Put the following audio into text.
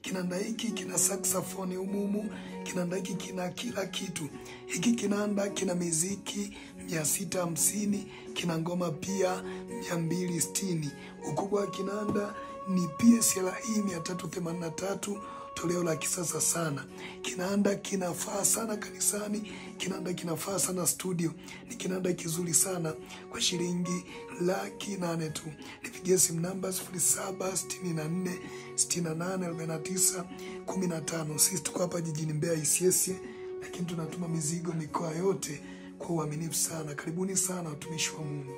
Kinanda hiki kina saxophone umumu, kinanda hiki kina kila kitu. Hiki kinanda kina miziki 650, kina ngoma pia 260. Ukubwa wa kinanda ni PSLE 383, toleo la kisasa sana. Kinanda kinafaa sana kanisani, kinanda kinafaa sana studio. Ni kinanda kizuri sana kwa shilingi 800,000 tu. Nipigie simu namba 0764 68 49 15. Sisi tuko hapa jijini Mbeya Isyesye, lakini tunatuma mizigo mikoa yote kwa uaminifu sana. Karibuni sana watumishi wa Mungu.